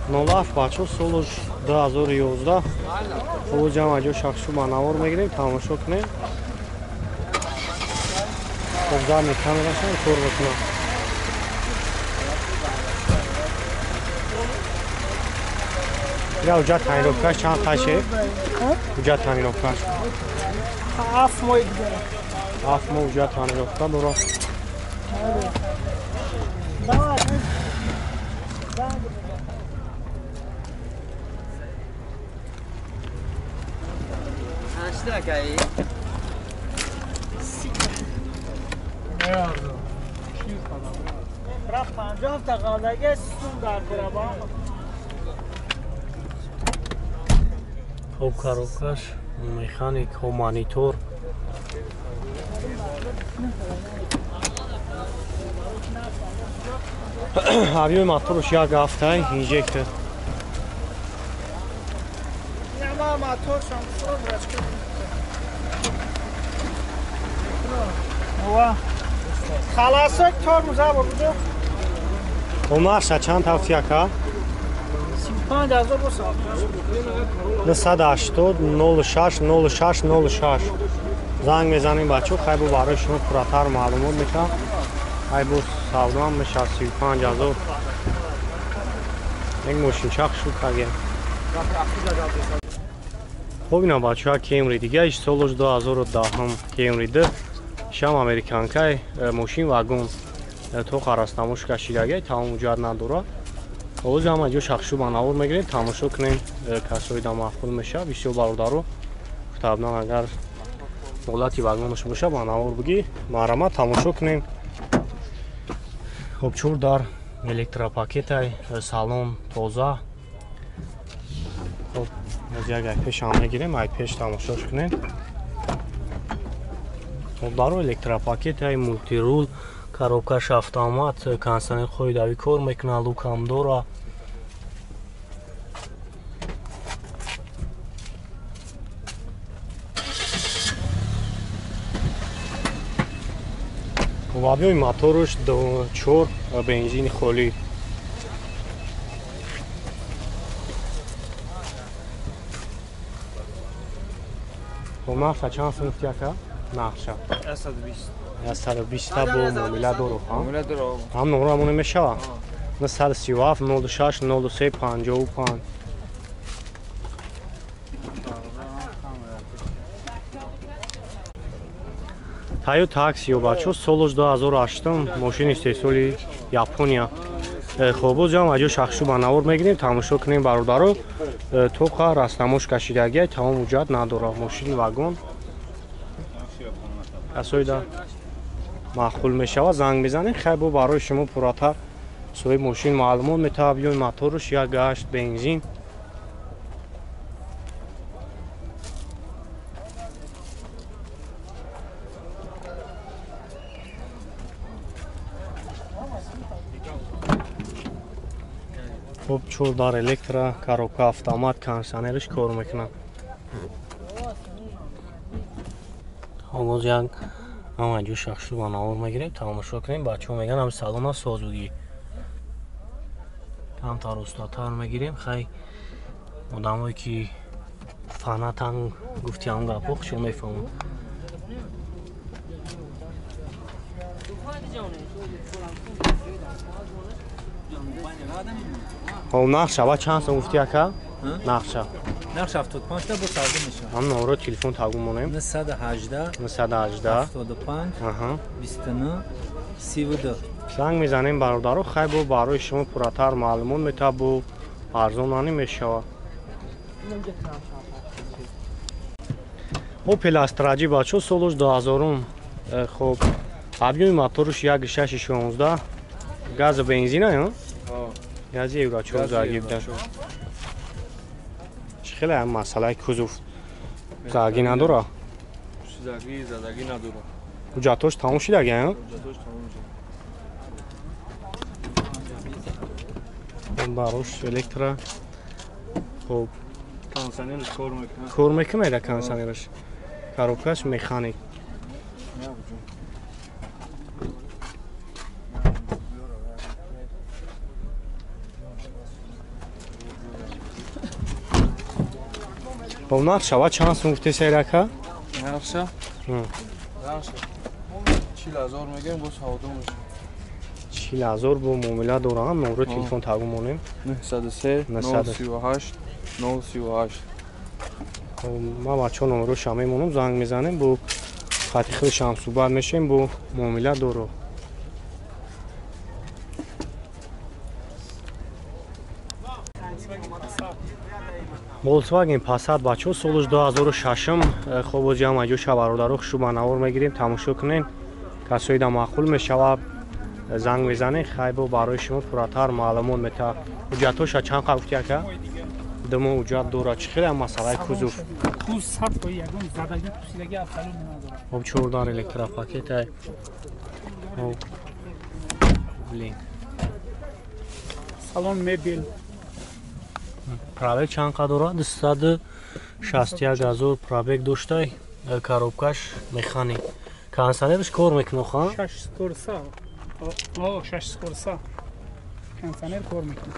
07 бачо солуш 2011. Хуб ҷамъ аҷо шахшу ба навор мегирем, тамошо кунем. Хуб зар камерашам кор мекунам. Я уҷа тонировкаш чанд қаше? Уҷа тонировкаш. 7 моҳ дигар. 7 моҳ уҷа тонировка дора. Хоб коробкаш, механик, хоб монитор. Авиои моторш як ҳафтай инжектор. Халасак тормоз або буду. Омарша чанд ҳафт яка? 35 000 бошад. 980 06 06 06. Занг мезанем бачо, хай бо барои шумо пурратар маълумот мешавад. Хай бо савдоам мешавад 35 000. Як мошинча шуд кагем. Хоб ина бачо, Camry дига иш солш 2010 Camry 2. Шам американкай мошин вагон то қарастамош кашидагай, тамом ҳуҷҷат надора. Ҳозир ҳама ҷо шахшу ба навор мегирем, тамошо кунем, касои да маъқул мешавад. Бисёр бародаро гуфтабнан агар ҳолати вагонаш боша ба навор бигӣ, марҳамат тамошо кунем. Хоб чор дар электропакетай, салон тоза. Хоб аз як айпеш ҳам мегирем, айпеш тамошош кунем. Хоб даро электропакетай, мултирул, коробкаш автомат, кондиционер қоидави кор мекунад, лукам дора. Ва биёи моторш 4 бензини холӣ. Хоб нарха чанд сум гуфти ака? Нақша 120. 120 та бо муомила дору, ҳа? Ҳам номро ҳамоне мешава? 937 06 03 55. Тайо такси ё бачо солш 2008 мошини истеҳсоли Япония. Хоб боз ҷам аҷо шахшу ба навор мегирем, тамошо кунем бародаро. Тоқа растамош кашидагиай, тамом ҳуҷҷат надора. Мошини вагон. Касои да маъқул мешавад, занг мезанем. Хай бо барои шумо пурратар соҳиби мошин маълумот метавад. Биёи моторш як гашт бензин. Хоб чор дар электро, коробка автомат, кондиционерш кор мекунад. Ҳоз як ҳама ҷо шахшу ба навор мегирем, тамошо кунем. Бачаҳо мегӯянд ҳам салона созугӣ. Камтар устатар мегирем. Хай одамое ки фанатан гуфти ҳам гапҳо хушо мефаҳманд. Хоб нақша ва чанд сом гуфти ака? Нақша. Нақш 75 та бо савдо мешавад. Ҳам номро телефон тагу монем. 918 918 75 29 32. Занг мезанем бародаро, хай бо барои шумо пурратар маълумот метавад, бо арзон нани мешавад. Opel Astra G бачо солш 2000. Хоб объёми моторш 1.616 газа бензина, ё? Гази Евро 4 загибда. Хеле ҳам масъалаи кузов заги надора? Заги, задаги надора. Ҳуҷҷатош тамом шидаги, ё? Ҳуҷҷатош тамом шуд. Барош электро. Хоб кондиционерш кор мекунад. Кор мекунад да кондиционерш. Коробкаш механик. Хоб нарх шава чанд сум гуфте сайрака? Нархша? Нархша. 40,000 мегем, бо савдо мешавад. 40,000 бо муомила дорам, номро телефон тагу монем. 903 938 938. Ман бачаҳо номроша мемонам, занг мезанем, бо хати худашам суҳбат мешавем, бо муомила доро. Volkswagen Passat бачаҳо солаш 2006-м. Хоб бози ҳам аҷоша бародаро хушу ба навор мегирем, тамошо кунем. Касои да маъқул мешавад, занг мезанем, хайбо барои шумо пурратар маълумот метаҳад. Ҳуҷҷатҳоша чанд қа гуфти ака? 2 моҳ ҳуҷҷат дорад. Чӣ хеле масъалаи кузов? Куз 100 тои ягон задагӣ пусидагӣ абсолютно надорад. Хоб чордар электропакет ай. Хоб. Блин. Салон мебел. Пробег чанд қа дорад? 261,000 пробег доштай. Коробкаш механик. Кондиционерш кор мекунад, ха? 6 скорса. О, 6 скорса. Кондиционер кор мекунад.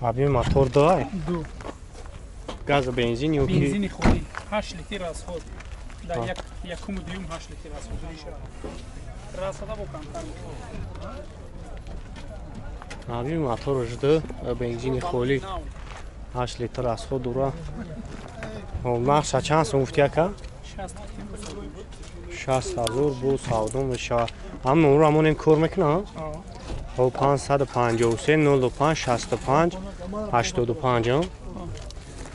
Объем мотор дай? 2. Газ бензин ё ки? Бензини холӣ 8 литр расход. Дар як якум дуюм 8 литр расход мешавад. Расада бо камтар мешавад. Объем мотораш 2, бензини холӣ 8 литр расход дора. Нархша чанд сум гуфти ака? 60,000 бо савдо мешавад. Ҳам номро монем кор мекунад? Хоб 553 05 65 85.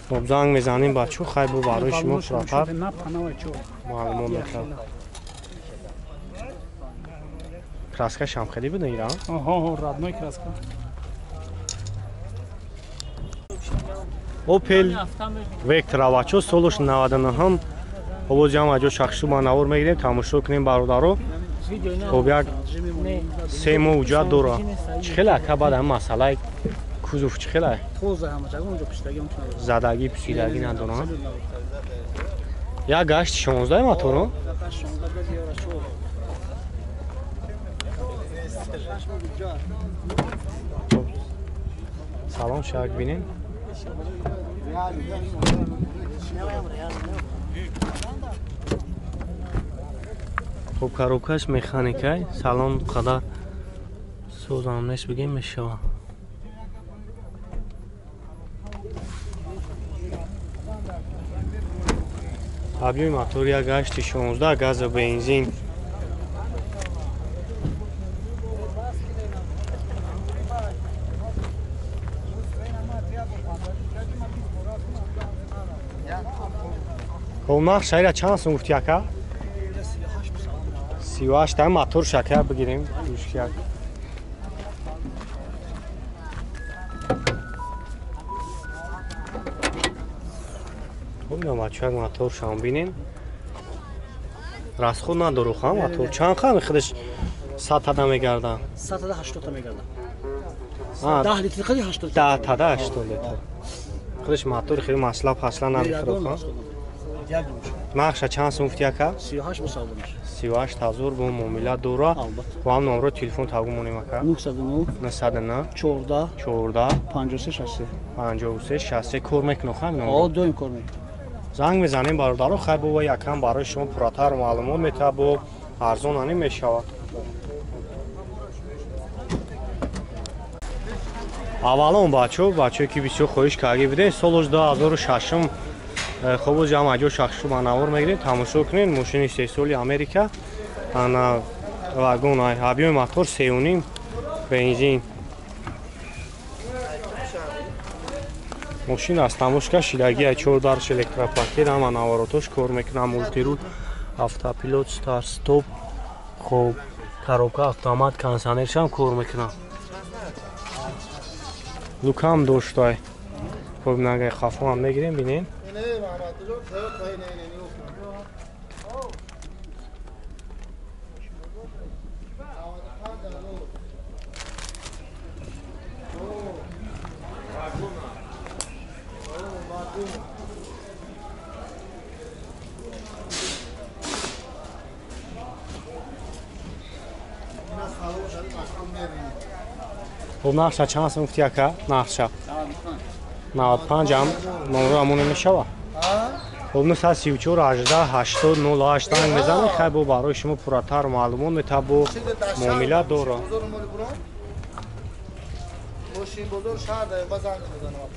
Хоб занг мезанем бачо, хай бо барои шумо пурратар маълумот мекунад. Краскаш ҳам хеле буда ира? Оҳо, родной краска. Opel Vectra бачо солаш 99-м. Хоб ҷам аҷо шахшу ма навор мегирем, тамошо кунем бародаро. Хоб як 3 моҳ ҳуҷҷат дора. Чӣ хеле ака баъд ҳам масъалаи кузов чӣ хеле? Тоза ҳама ҷо онҷо пусидагӣ ҳам надорад. Задагӣ пусидагӣ надорад. Як гашт 16 моторо? Салон шак бинем. Хоб коробкаш механикай, салон қадар созам нест бигем мешавад. Объёми мотор як гашти 16 газа бензин. Хоб нарх шайра чанд сум гуфти ака? 38 та мотор шака бигирем. Як. Хоб бачаҳо мотор шам бинем. Расход надору ха мотор. Чанд ха худаш 100 тада мегардад? 100 тада 80 та мегардад. 10 литр қади 80. 10 тада 80 литр. Худаш мотор хеле маслаб ҳасла намехӯрад ха. Нархша чанд сум гуфти ака? 38 бо савдо мешавад. 38,000 бо муомила дора. Бо ҳам номро телефон тагу монем ака. 909 909 14 14 53 63 53 63 кор мекунад ха номро? О, доим кор мекунад. Занг мезанем бародаро, хай бо якам барои шумо пурратар маълумот метаҳад, бо арзон ани мешавад. Аввалон бачаҳо, бачаҳое ки бисёр хоҳиш карда будем, солаш 2006-м. Хоб ҷам аҷо шахшу ба навор мегирем, тамошо кунем. Мошини сесоли Америка, ана вагон, объёми мотор 3.5 бензин. Мошин аз тамошка шидагӣ, 4 дарш электропакет, ҳама наворотош кор мекунад, мультирул, автопилот, старт стоп, хоб коробка автомат, кондиционершам кор мекунад. Лукам доштай. Хоб нагай хафо ҳам мегирем, бинем. Хоб нархша чанд сум гуфти ака? Нархша 95 ам номро ҳамон мешава. Хоб, 934 18 80 08 занг мезанед. Хай, бо барои шумо пурратар маълумот мета, бо муомила дора. Мошин бозор шаҳр да, ба занг мезанам.